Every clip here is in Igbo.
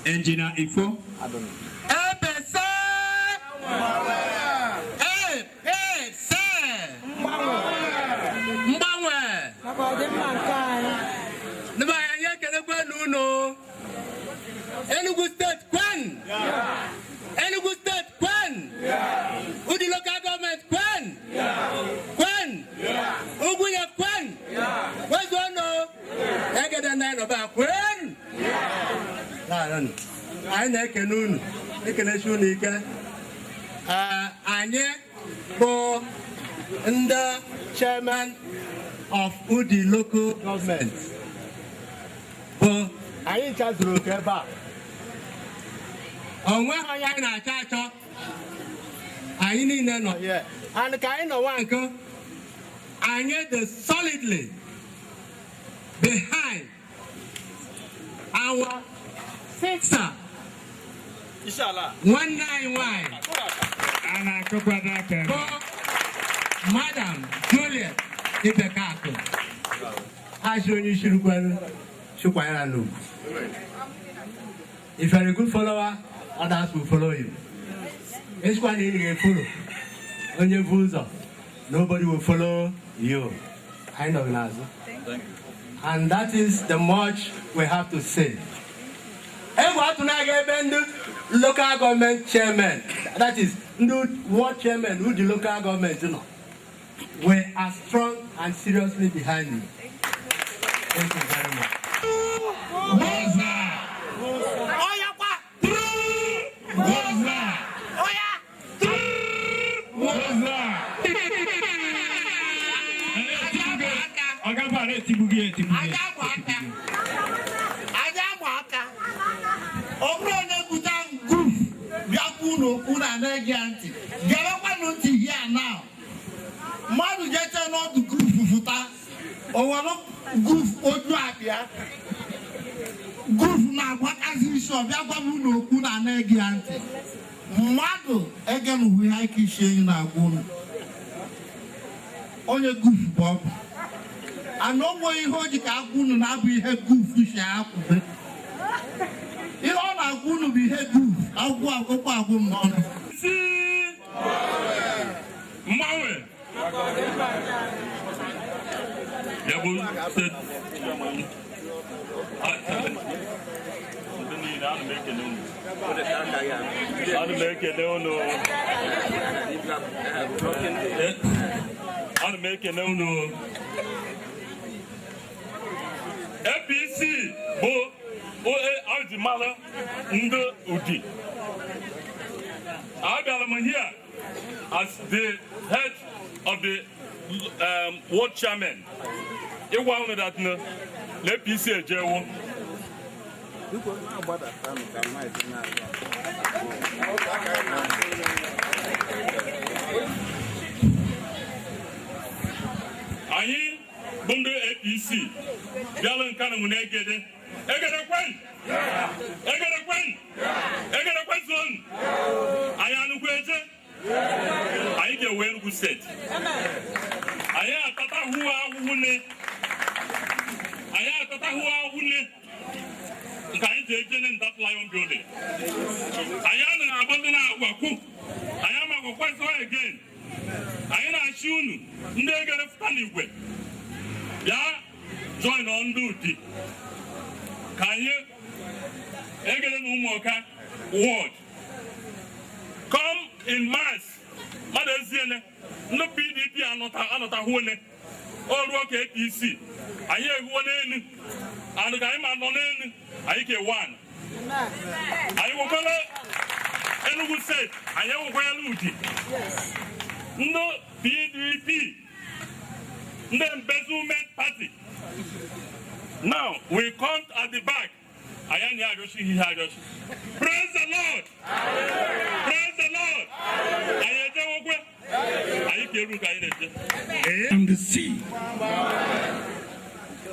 Engineer Ifo. APC! APC! Mgbanwe! Maka ọdịmma nke anyị. Ndị be anyị, anyị ekelekwe unu. Enugu State kwen! Enugu State kwen! Udi Local Government kwen! Kwen! Ugwunye kwen! Kwezuonu! Egede na nọba kwen! Daalụnụ. Anyị na-ekene unu, ekelesi unu ike. Ee, anyị bụ ndị chairman of Udi Local Government, bụ anyị ncha zuru oke ebe a. O nweghị onye anyị na-achọ achọ, anyị niile nọ here, and ka anyị nọ nwa nke anyị dị solidly behind our sister, nwanne anyị nwanyị, A na-akụkwado aka ebe. bụ Madam Juliet Ibekakụ. Achị onye ishirikwere chikwanyere n'ugwu. If you are a good follower, others will follow you. Esikwa na ị ga-e follow onye bụ ụzọ, nobody will follow you. Anyị nọ gị n'azụ, and that is the much we have to say. Egwu atụnaghị ebe ndị local government chairman, that is ndị ward chairman Udi Local Government nọ. We are strong and seriously behind you. Thank you very much. Woza! Woza! Woza! Ọ gaba na-etigbu gị etigbu gị. Aja agba aka, aja agba aka. Ọ bụrụ onye bute group bịa kwu n'okwu na na-ege ya ntị, gerekwanụ ntị here now. Mmadụ jeche n'ọdụ group fụta, o were group oju abịa, group na-agbakazi isi, ọbịa gwa m n'okwu na na-ege ya ntị. Mmadụ egenụhụ ihe ike isi enyi na-agwa unu. Onye goof bụ ọ bụ ana o nweghị ihe o ji ka agwa unu na-abụ ihe goof si akwụbe. Ihe ọ na-agwa unu bụ ihe goof agwụ okwu agwụ m n'ọnụ. Si mgbanwe ya bụ steeti ndị niile, ana m ekele unu, ana m ekele unu, ana m ekele unu. APC bụ ojimara ndị Udi. Abịara m here as the head of the ward chairman ịgwa unu that na APC ejewo. Biko, na-agbadatanụ ka mic na-aga. Anyị bụ ndị APC bịara Nkanụ na Egede. Egede kwen! Egede kwen! Egede kwezuonu! Anyị anụkwu eje, anyị ga-ewe Enugu Steeti. Anyị atatahu ahụhụ ne, anyị atatahu ahụhụ ne nke anyị ji eje na that Lion Building. Anyị anaghị agba ndị na-agwakwu, anyị amagwakwazọ again. Anyị na-achị unu ndị Egede fụta n'igwe bịa join ndị Udi ka anyị Egede na Ụmụọka ward come in mass. Mmadụ eziene ndị PDP anọtahuone o ruo ka APC anyị ehuo n'elu and ka anyị ma nọ n'elu, anyị ka ewu ana, anyị nwekwara Enugu Steeti, anyị enwekwara Udi. Ndị PDP, ndị embezzlement party, now we come at the back. Anyị anyị arịọchi ihe arịọchi. Praise the Lord, praise the Lord. Anyị ejewokwe, anyị ka eru ka anyị na-eje. And the sea.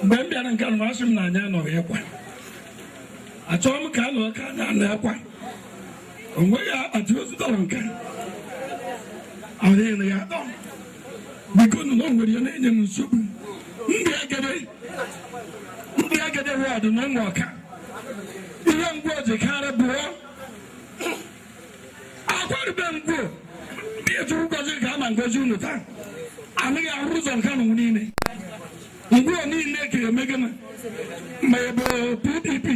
Mgbe m bịara nke anụ, asị m na anyị anọghị ekwa. Achọghị m ka anọ ka anyị anọ ekwa. O nweghị akpati ozu dọrọ nke ọ dịghị na ya adọ. Biko nụ, na o nwere ihe na-enye m nsogbu. Ndị Egede, ndị Egede ward na Ụmụọka. Ihe Ngwo ji karị bụọ akwarube Ngwo ndị Chukwu gọziri ka ama ngozi unu taa. Anaghị arụ ụzọ nke n'ụwa niile. Ngwo niile ka eme gịnị, ma ị bụ PDP,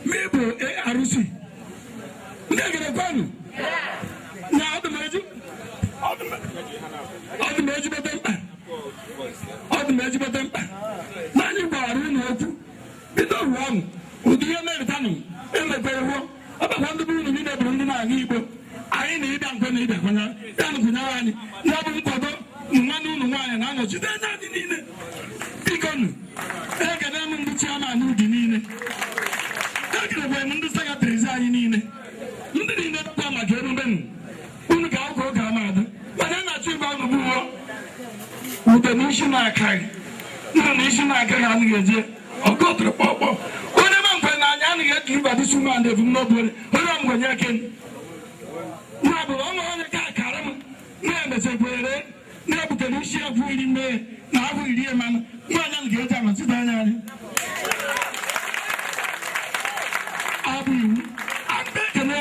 ma ị bụ ARC. Ndị egerekwanụ na ọ dị m ezigbote mkpa, ọ dị m ezigbote mkpa na anyị gwara unu okwu bido ruo ọnụ ụdị ihe meritanụ emekwa ruo ọbakwa ndị bụ unu niile bụrụ ndị na-aga Igbo anyị na ịbịa nkwe na ịbịa kwanya ya nụkwụnyere anyị. Ya bụ nkwado nwanne unu nwaanyị na-anọchite anya anyị niile. Biko nụ, ekene m ndị chairman Udi niile, ekenekwara m ndị secretaries anyị niile, ndị niile dịkwa maka emume nụ unu ka akwụkwọ oge ama adị. Mana a na-achọ ịgba unu bụ ude na isi na-akaghị nna na isi na-akaghị anaghị eje ọgọtụrụ kpọkpọ. Onye ma nkwe na anyị anaghị eji ịba dịsi umeala ebumnobi onye onye ọmụgwọ eke ya bụ ọnwa onye ka akara m na-emechekwere na-ebutere isi afọ 10 mee na afọ 10 mmanụ nwaanyị ahụ ga-eji anọchite anya anyị. Abụ iwu ana m ekene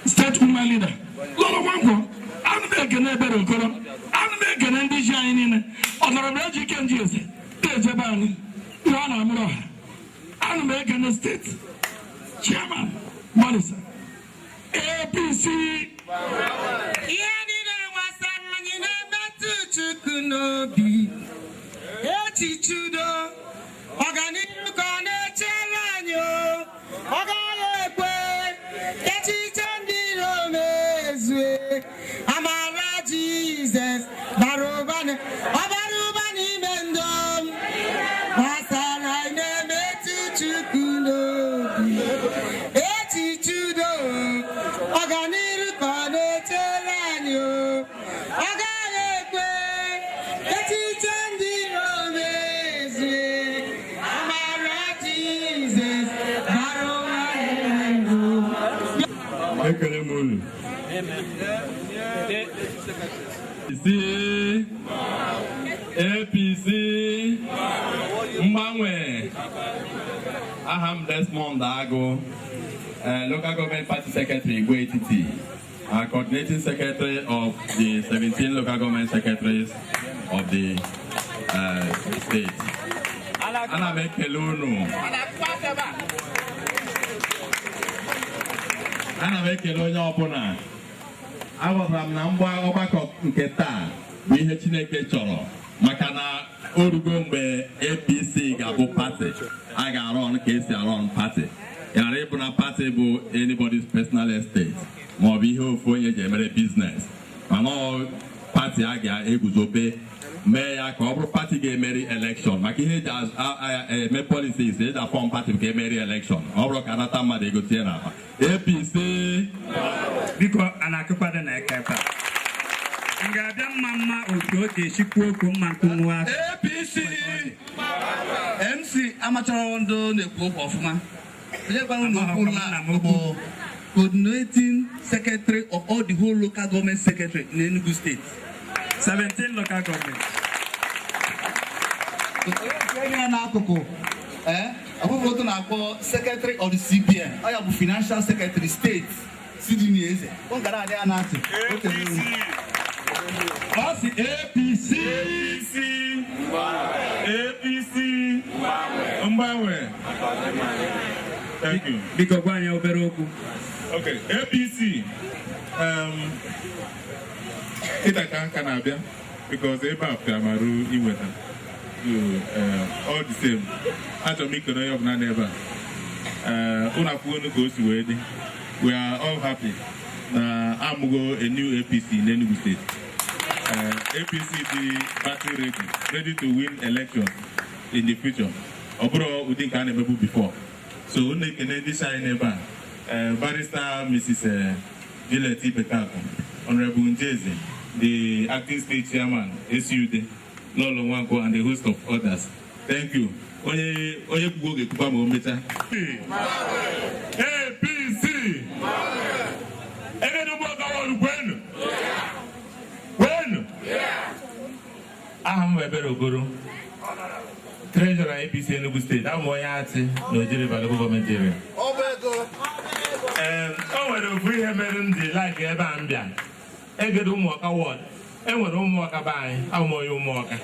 state woman leader Lọlọ Nwankwọ, ana m ekene Ebere Okoro, ana m ekene ndị isi anyị niile. Ọnọrọbụ eji ike nji eze na-ejebe anyị ihe ọ na-amụrụ ọha. Ana m ekene state chairman Morrison APC. Ihe niile gbasara anyị na-emetụ Chukwu n'obi. Echiche udo, ọganihu ka ọ na-echere anyị o. Ọ gaghị ekwe ka echiche ndị iro mezue. Amara Jizọs bara ụba, ọ bara ụba n'ime ndụ m. Gbasara anyị na-emetụ Chukwu n'obi. Echiche udo, ọganihu ka ọ na-echere anyị o. Ọ gaghị ekwe echiche ndị iro mezue. Amara Jizọs bara ụba n'ime ndụ. Ekele m unu. APC, APC, mgbanwe. Aha m Desmond Agụ, local government party secretary Igbo Etiti and coordinating secretary of the 17 local government secretaries of the state. Ana m ekele unu, ana m ekele onye ọbụla. Aghọtara m na mgba ọgbakọ nke taa bụ ihe Chineke chọrọ, maka na o rugo mgbe APC ga-abụ party a ga-arụ ọrụ ka esi arụ ọrụ party, ghara ịbụ na party bụ anybody's personal estate ma ọ bụ ihe ofu onye ji emere business, mana ọ party a ga-eguzobe mee ya ka ọ bụrụ party ga-emeri election, maka ihe eji eme policies, eji a-form party ka emeri election, ọ bụrụ ka anata mmadụ ego tinye n'akpa. APC. Biko, a na-akụkwado na eke ebe a m ga-abịa mma mma otu o ji esi kwuo okwu mma nkwunwu aka. APC. MC amachara ndị na-ekwu okwu ọfụma. Onye gwara unu okwu Nna la m okwu. bụ coordinating secretary of all the whole local government secretary in Enugu State. 17 local government. Onye ya n'akụkụ ee ọbụbụ otu na-akpọ secretary of the CBN, ọ ya bụ financial secretary state, Sidney Eze. Ọ gara adị ya na ntị. O tere unu. Ọ sị APC. APC, APC, mgbanwe. Thank you. Biko, gwa anyị obere okwu. Okay, APC. Kịta ka nka na-abịa because ebe a pịara marụ inweta. So, all the same, achọrọ m ikele onye ọbụla n'ebe a. Unu akwụgo ka o si wee dị. We are all happy na amụgo a new APC in Enugu State. APC dị battle ready, ready to win elections in the future. Ọ bụrụ ụdị nke a na-emebu before. So unu ekene ndị si anyị n'ebe a. Barrister Mrs. Juliet Ibekaku, Honorable Njeze, the acting state chairman, SUD, Lolo Nwanko, and a host of others. Thank you. Onye onye kwugo ga-ekwukwa ma o mechaa. APC. Egede ugbo ọgawa kwenu kwenu. Aha m bụ Ebere Okoro, treasurer APC Enugu State. Abụ m onye Atị na Oji River Local Government Area. Ee, o nwere ofu ihe mere m ji like ebe a m bịa Egede Ụmụọka ward. E nwere Ụmụọka be anyị. Abụ m onye Ụmụọka.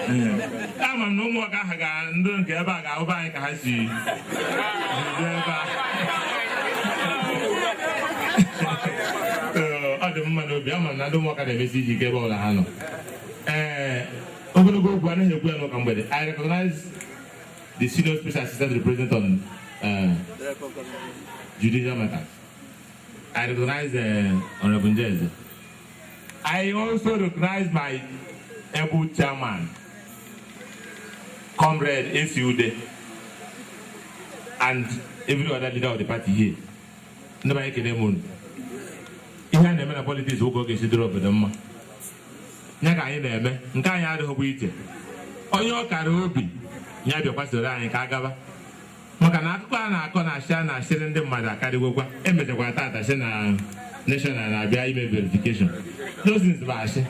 Ee, ama m na Ụmụọka ahụ ga ndị nke ebe a ga-ahụ be anyị ka ha si bido ebe a. Ee, ọ dị m mma n'obi. Ama m na ndị Ụmụọka na-emesi ihe ike ebe ọbụla ha nọ. Ee, ogologo okwu anaghị ekwu ya n'ụka mgbede. I recognize the senior special assistant to the president on judicial matters. I recognize Honorable Njeze. I also recognize my able chairman, Comrade Esiude, and every other leader of the party here. Ndị be anyị, ekele m unu. Ihe a na-eme na politics bụ ka ọ ga-esi dịrị obodo mma. Ya ka anyị na-eme, nke anyị adịghịkwa iche. Onye ọ kara obi ya bịakwa soro anyị ka a gaba. Maka na akụkọ a na-akọ na ashị a na-ashịrị ndị mmadụ akarịgokwa. Emechakwara tata sị na national na-abịa ime verification. Those things bụ ashị.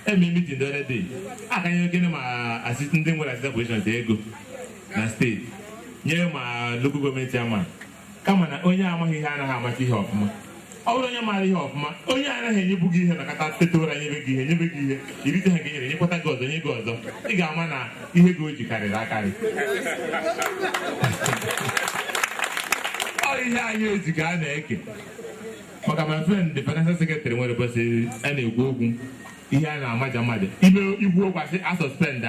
Eme meeting the other day. Akanye gịnị ma ndị nwere assistant positions ego na steeti nye ma local government chairman, kama na onye amaghị ihe anaghị amata ihe ọfụma. Ọ bụrụ onye maara ihe ọfụma, onye anaghị enyebu gị ihe nakọta teta ụra nyebe gị ihe, nyebe gị ihe irite ha nke nyere, nyekwata gị ọzọ, nye gị ọzọ, ị ga-ama na ihe gị o ji karịrị akarị. Ọ ihe anyị eji ka a na-eke. Maka my friend, the financial secretary, nwere ụbọchị a na-ekwu okwu ihe a na-amaja mmadụ ime ikwu okwu, asị a suspend,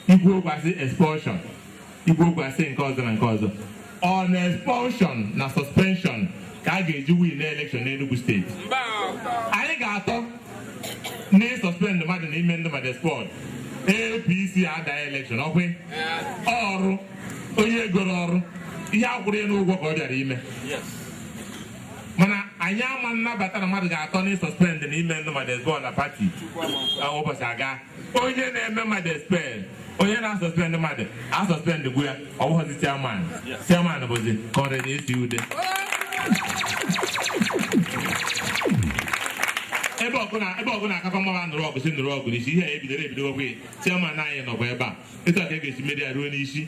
ikwu okwu asị expulsion, ikwu okwu asị nke ọzọ na nke ọzọ. Ọ na expulsion na suspension ka a ga-eji win election n'Enugu Steeti? Anyị ga-atọ na suspend mmadụ na ime ndị mmadụ expel, APC ada election. Ọkwe ọrụ onye goro ọrụ ihe akwụrụ ya n'ụgwọ ka ọ bịara ime, mana anyị ama nnabata na mmadụ ga-atọ na suspend na ime ndị mmadụ expel na party ụbọchị aga. Onye na-eme mmadụ expel, onye na-asuspend mmadụ, asuspend gwu ya, ọ bụghịzi chairman. Chairman bụzi Comrade Esi Ude. Ebe ọgụ na-akakọ mma, nụrụ ọgụ si nụrụ ọgụ n'isi. Ihe a ebidoro ebidogokwa. Chairman anyị nọkwa ebe a. Etu a ka e ga-esi meri ya ruo n'isi.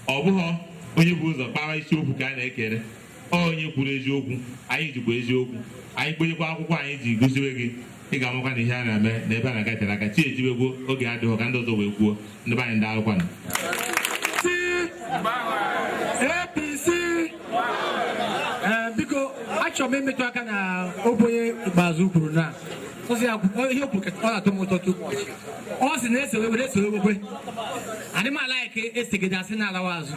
Ọ bụghị onye bụ ụzọ kpawa isiokwu ka a na-ekere. Ọ onye kwuru eziokwu, anyị jikwa eziokwu anyị kpenyekwa akwụkwọ anyị ji gosiwe gị. Ị ga-amakwa na ihe a na-eme na ebe a na-aga tere aka. Chi ejibegwo, oge adịghị ka ndị ọzọ wee kwuo. Ndị be anyị, ndị alụkwanụ. APC. Ee, biko, achọrọ m imetụ aka na okwu onye ikpeazụ kwuru na ọ sị ya ihe o kwuru ka ọ na-atọ m ụtọ too much. Ọ sị na esowe were esowe wekwe adị m ala ka esegide asị na-alawa azụ,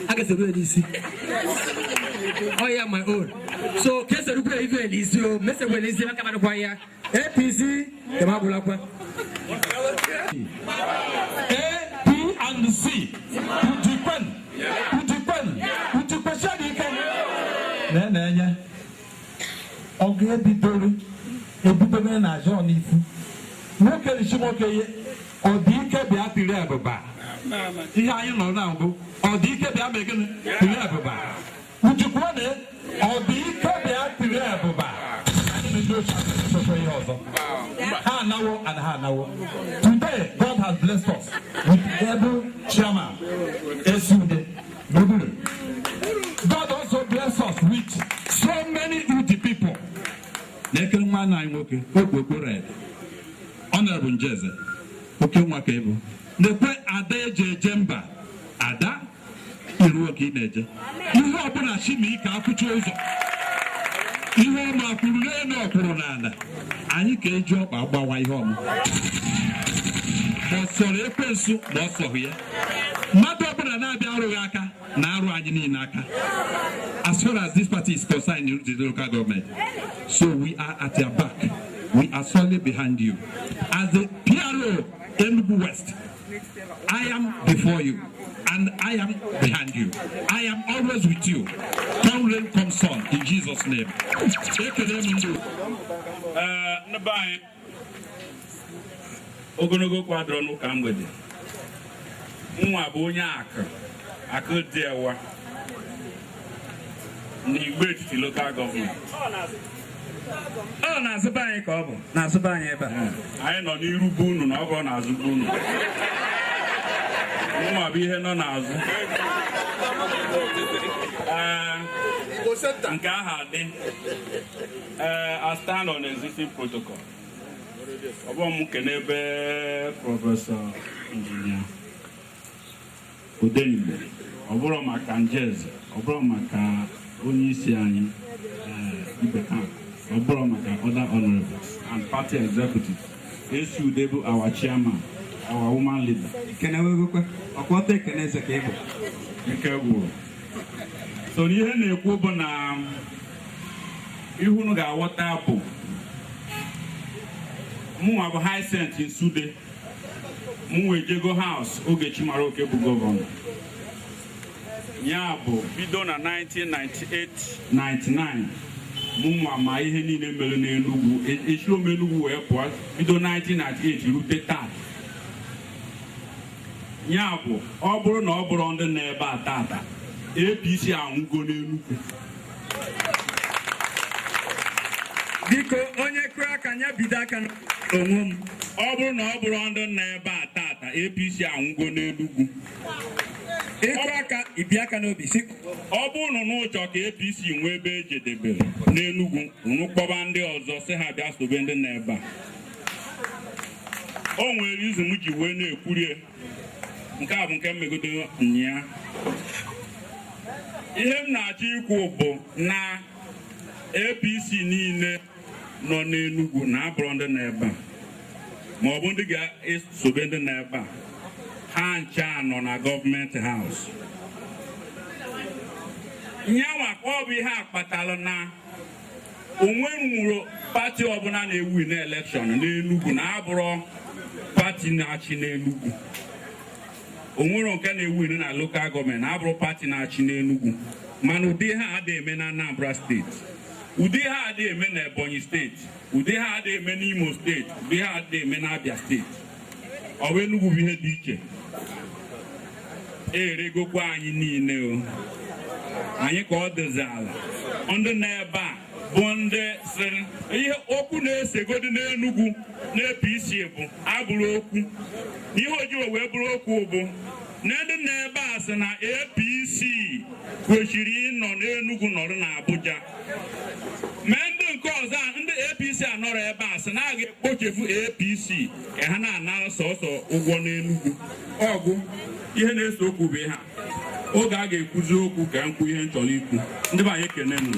a ga-esoru ya n'isi. Ọ ya my own, so ka esorukwa ya ife n'isi o mesegwe n'isi maka madụkwa ya. APC ebe agwụlakwa. A, P and C. Ujikwen. Ujikwen. Ujikwesienụ ike. Na-enye. Ọgụ ebidoro ebidoro na azụ n'ifu. Nwoke risi nwoke ye. Ọ dị ike bịa tiri abụba. Ihe anyị nọ na mbụ. Ọ dị ike bịa mee gịnị? Tiri abụba. Ujikwa na ọ dị ike bịa tiri abụba. Anyị na ndị ochie achọchọ ihe ọzọ. Ha anawo and ha anawo. Today, God has blessed us with able chairman, Esude Gburugburu. God also blessed us with so many Udi people. Na-ekere nwanne anyị nwoke, okpokpo red. Honorable Njeze, oke nwa ka ịbụ. Na-ekwe ada eji eje mba, ada iruo ka ị na-eje. Ihe ọbụla chi ma ike akwụchi ụzọ. Ihe ọma kwuru n'elu, ọkwụrụ n'ala. Anyị ka eji ọkpa gbawa ihe ọma. Ma ọ sọrọ ekwensu ma ọ sọghị ya. Mmadụ ọbụla na-abịa arụghị aka na-arụ anyị niile aka. As far as this party is concerned in the local government. So we are at your back. We are solely behind you. As the PRO Enugu West, I am before you and I am behind you. I am always with you. Come rain, come sun, in Jesus' name. Ekele m ndị. Ee, ndị be anyị, ogologo kwadoro n'ụka mgbede. Nwa bụ onye akụ akụ dị ewa n'Igbo Etiti Local Government. Ọ na-azụ be anyị ka ọ bụ na-azụ be anyị ebe a. Anyị nọ n'iru bụ unu na ọ bụrụ n'azụ bụ unu. Nwa bụ ihe nọ n'azụ. Ee, Nke ahụ adị. Ee, I stand on existing protocol. Ọ bụ m kene ebe Professor Engineer Odenigbo, ọ bụrụ maka Njeze, ọ bụrụ maka onye isi anyị Ibeka, ọ bụrụ maka other honorables and party executives, Esi Udebu, our chairman, our woman leader. Kenewegokwe ọkwọta ekene eze ka ị bụ. Ike gwụrụ. So n'ihe na-ekwu bụ na ihe unu ga-aghọta bụ mụnwa bụ Hyacinth Nsude. Mụnwa ejego House oge Chimaroke bụ governor. Ya bụ bido na 1998 99, mụnwa ma ihe niile mere n'Enugwu. Echiro m Enugwu wee pụọ bido 1998 rute taa. Ya bụ, ọ bụrụ na ọ bụrụ ndị nọ ebe a tata, APC anwụgo n'Enugwu. Biko, onye kụrụ aka ya bido aka n'onwe m. Ọ bụrụ na ọ bụrụ ndị nọ ebe a tata, APC anwụgo n'Enugwu. Ịkụ aka ibi aka n'obi si. Ọ bụrụ na n'ụchọ ka APC nwee ebe ejedebere n'Enugwu, unu kpọba ndị ọzọ si ha bịa sobe ndị nọ ebe a. O nwere izu m ji wee na-ekwurie nke a bụ nke mmegodo nya. Ihe m na-achọ ikwu bụ na APC niile nọ n'Enugwu na-abụrụ ndị nọ ebe a ma ọ bụ ndị ga-esobe ndị nọ ebe a, ha ncha nọ na Government House. Nyanwa ka ọ bụ ihe a kpatara na onwe nwụrụ party ọbụla na-ewu na election n'Enugwu na-abụrụ party na-achị n'Enugwu. Onwere nke na-ewu na local government na-abụrụ party na-achị n'Enugwu. Mana ụdị ha adịghị eme na Anambra Steeti, ụdị ha adịghị eme na Ebonyi Steeti, ụdị ha adịghị eme n'Imo Steeti, ụdị ha adịghị eme na Abia Steeti. Ọ bụ Enugwu bụ ihe dị iche. Eregokwa anyị niile o anyị ka ọ dịzi ala. Ndị nọ ebe a bụ ndị sịrị ihe okwu na-esegodi n'Enugwu na APC bụ abụrụ okwu. Ihe ojiwe wee bụrụ okwu bụ na ndị nọ ebe a sị na APC kwesịrị ịnọ n'Enugwu, nọrọ n'Abuja. Mee ndị nke ọzọ, ndị APC anọrọ ebe a sị na a ga-ekpochefu APC ka ha na-anara sọsọ ụgwọ n'Enugwu. Ọgwụ ihe na-ese okwu bụ ihe a. Oge a ga-ekwuzi okwu ka m kwuo ihe m chọrọ ikwu. Ndị be anyị, ekene m.